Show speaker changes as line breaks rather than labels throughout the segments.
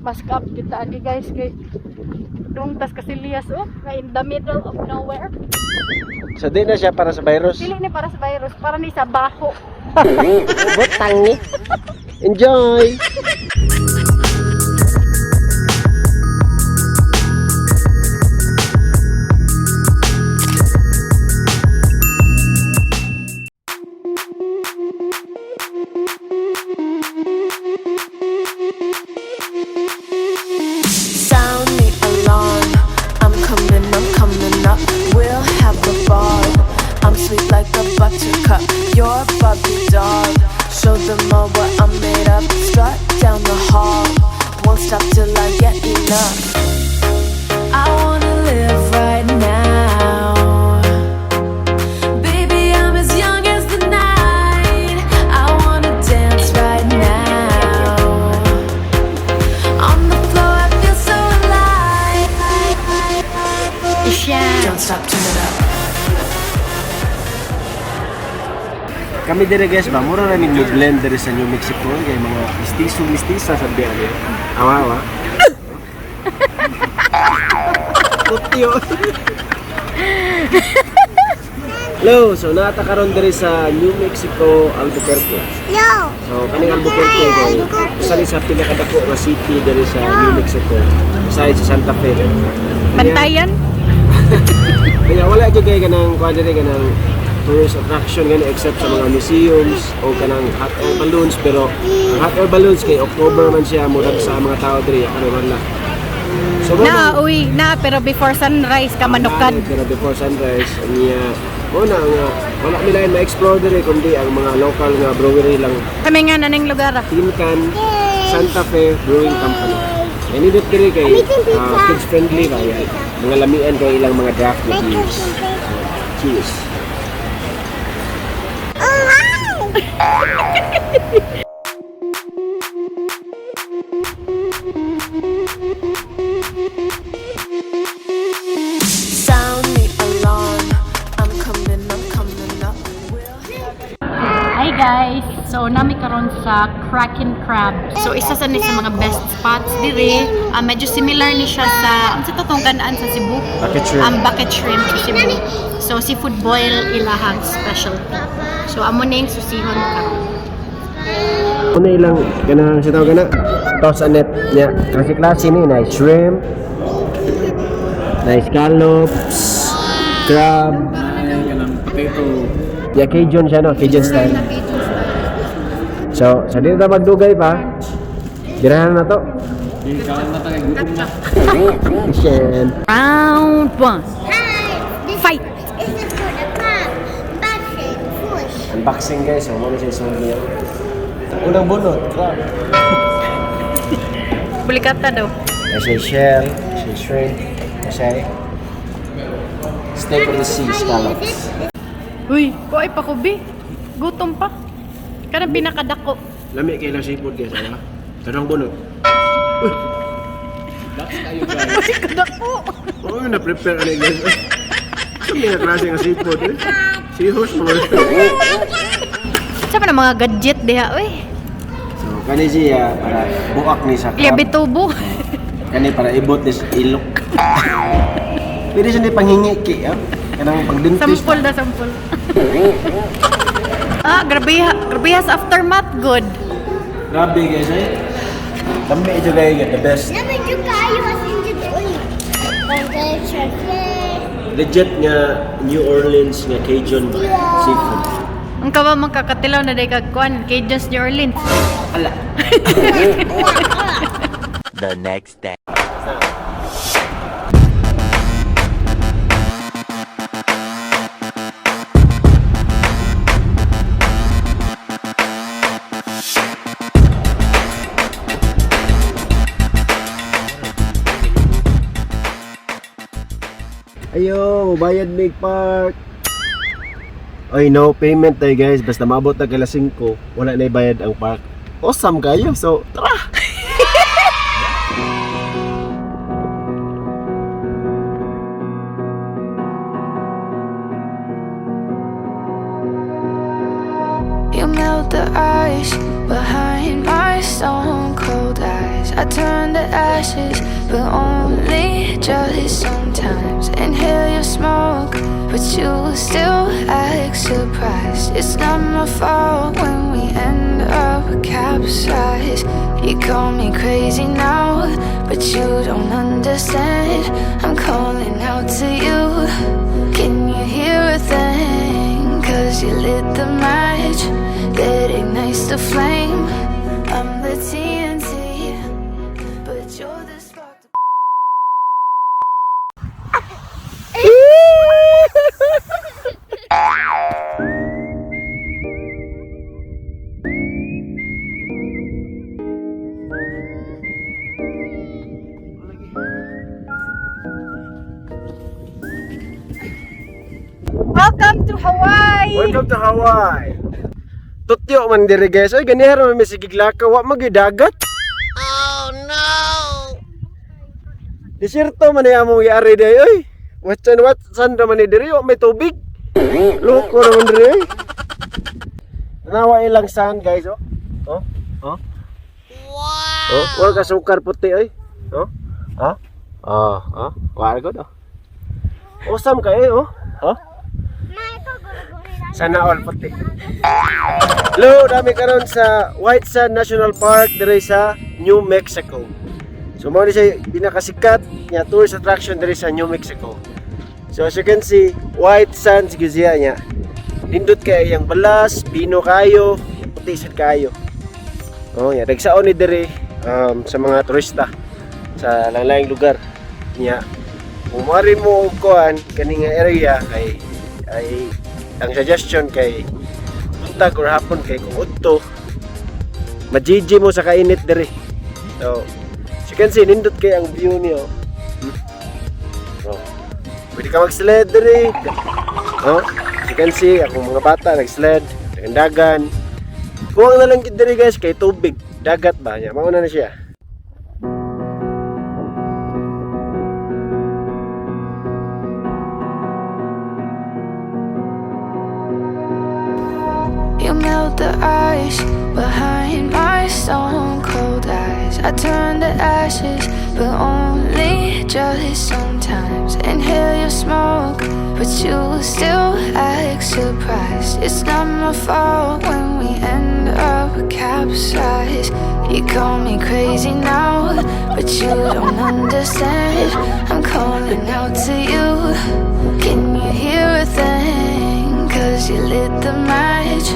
Mask up kita agi, guys, kay dong tas Kasilyas, oh, nga in the middle of nowhere.
So di na siya para sa virus.
Dili ni para sa virus, para ni sa baho.
Butang ni. Enjoy!
Sound the alarm. I'm coming up. We'll have a ball. I'm sweet like a buttercup. You're a Barbie doll. Show them all what I'm made of. Strut down the hall. Won't stop till I get enough. I wanna live right now. Baby, I'm as young as the night. I wanna dance right now. On the floor, I feel so alive.
Isya.
Don't stop, turn it up.
Kami dire, guys, ba, mura na mo blend dire sa New Mexico kay mga mistiso mistisa sa biya niya. Awa awa. Kutyo. Hello, so naata karon dire sa New Mexico, Albuquerque. So kaning Albuquerque kay usa ni sa pinakadako nga city dire sa New Mexico besides sa Santa Fe.
Bantayan?
Kaya wala jud kay kanang kuan diri, kanang tourist attraction gani, except sa mga museums o kanang hot air balloons, pero ang hot air balloons kay October man siya murag sa mga tao diri karon wala. So mo
Na, uy, na, pero before sunrise ka manukan.
Pero before sunrise niya mo na nga wala mi lain ma-explore diri kundi ang mga local nga brewery lang.
Kami nga naning lugar, ah.
Tin Can Santa Fe Brewing Company. Nindot diri kay kids friendly ba yan. Mga lamian kay ilang mga draft na beers. So, cheers.
Sound the alarm. I'm coming up. We'll
Hi, guys! So nami karon sa Crackin' Crab. So isa sa ni sa mga best spots diri. Ah, medyo similar ni siya sa ang sa totong ganaan sa Cebu.
Bucket shrimp.
Ang bucket shrimp sa Cebu. So seafood boil ilahang specialty. So amo ning susihon karon.
Una ilang ganang sa tawag gana. Toss a net niya. Kasi klase ni na shrimp, na scallops, crab,
Kanang potato.
Yeah, Cajun siya, no? Cajun style. So, sa dito ta magdugay pa. Dirahan na to.
Yung kaon na tayo, gutom na.
Shen.
Round 1.
Hi, this
Fight!
is for the crab. Boxing, push.
Unboxing, guys, so muna siya isuod niya. Unang bunot, crab.
Bulikata daw.
Siya shell, siya shrimp, siya steak of the sea scallops.
Uy, kuay pa ko bi. Gutom pa. Kanang pinakadako.
Lami kay lang seafood, guys, ano? Tanong bunot.
That's kayo, guys.
Uy, kadako.
Oo, na-prepare ano, guys. Sa mga klase ng seafood eh. Seahorse mo.
Sa pa na mga gadget diha, uy.
So, kani siya para buak ni sa crab.
Iya bitubo.
Kani para ibot ni sa ilok. Pwede siya ni panghingi ki, ah. Kanang pagdentist.
Sampol na sampol. Ah, grabe ha, grabe ha sa aftermath good.
Grabe, guys, eh. Lami ito kayo, the best.
Never do kayo as in the oil. Chocolate.
Legit nga New Orleans nga Cajun seafood.
Ang kawa man kakatilaw na day kag kuan, Cajuns New Orleans.
Ala.
The next day.
Ayo, bayad mig park. Ay, no payment tayo, guys. Basta maabot na alas 5, wala na bayad ang park. Awesome kayo. So, tara!
You melt the ice behind my stone cold eyes. I turn turn to ashes, but only just sometimes. Inhale your smoke, but you still act surprised. It's not my fault when we end up capsized. You call me crazy now, but you don't understand. I'm calling out to you. Can you hear a thing? 'Cause you lit the match that ignites the flame. I'm the TNT, but you're the spark.
Welcome to Hawaii!
Welcome to Hawaii. Tutyo man diri, guys. Oy, ganiha ra man mi sige lakaw, wa man gyud dagat. Oh no. Desierto man ni among giari diri oy. Watsan watsan ra man ni diri, wa may tubig. Loko ra man diri oy. Tanawa ilang sand, guys, oh. Oh. Oh. Wow. Oh, wa ka sukar puti oy. Oh. Ha? Oh, oh. Wa gud oh. Awesome kayo oh. Oh. Sana all puti. Hello, dami karon sa White Sand National Park dire sa New Mexico. So mao ni siya pinakasikat nga tourist attraction dire sa New Mexico. So as you can see, white sands gyud siya niya. Nindot kay iyang balas, pino kayo, puti sad kayo. Oh, ya dagsaon ni dire sa mga turista sa lain lugar niya. Kung mari mo og kuan kani nga area kay ay ang suggestion kay buntag or hapon kay kung udto majiji mo sa kainit diri. So, as you can see, nindot kay ang view niyo. Oh. Pwede ka mag-sled diri. Oh, as you can see, akong mga bata nag-sled, dagan. Kuwang na lang gid diri, guys, kay tubig, dagat ba niya. Mao na na siya.
You melt the ice behind my stone cold eyes. I turn to ashes, but only just sometimes. Inhale your smoke, but you still act surprised. It's not my fault when we end up capsized. You call me crazy now, but you don't understand. I'm calling out to you. Can you hear a thing? 'Cause you lit the match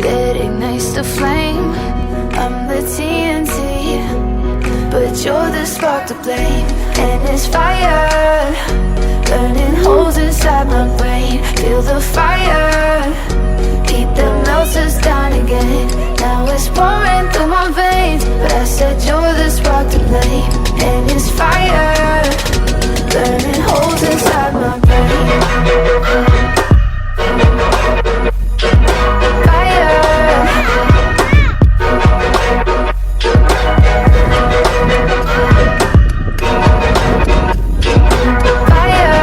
that ignites the flame. I'm the TNT, but you're the spark to blame. And it's fire, burning holes inside my brain. Feel the fire, heat that melts us down again. Now it's pouring through my veins. But I said you're the spark to blame. And it's fire, burning holes inside my brain. Fire. Fire.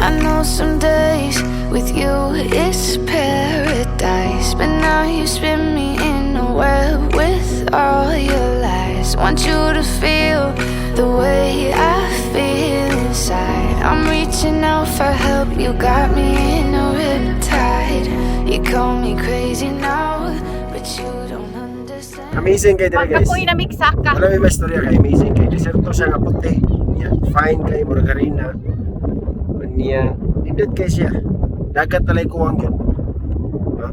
I know some days with you it's paradise, but now you spin me in a web with all your lies. Want you to feel the way I feel inside. I'm reaching out for help, you got me in a riptide. You call me crazy now, but you don't understand.
Amazing kay diri, guys.
Pagkapoy na miksaka.
Wala may maistorya kay amazing kay deserto siya nga puti. Niya, fine kay murag harina. Niya, nindot kay siya. Dagat talay kuwang gyud. Ha?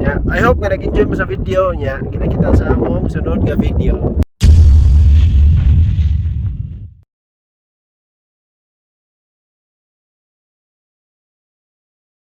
Niya, I hope nga nag-enjoy mo sa video niya. Kita-kita sa among sunod nga video.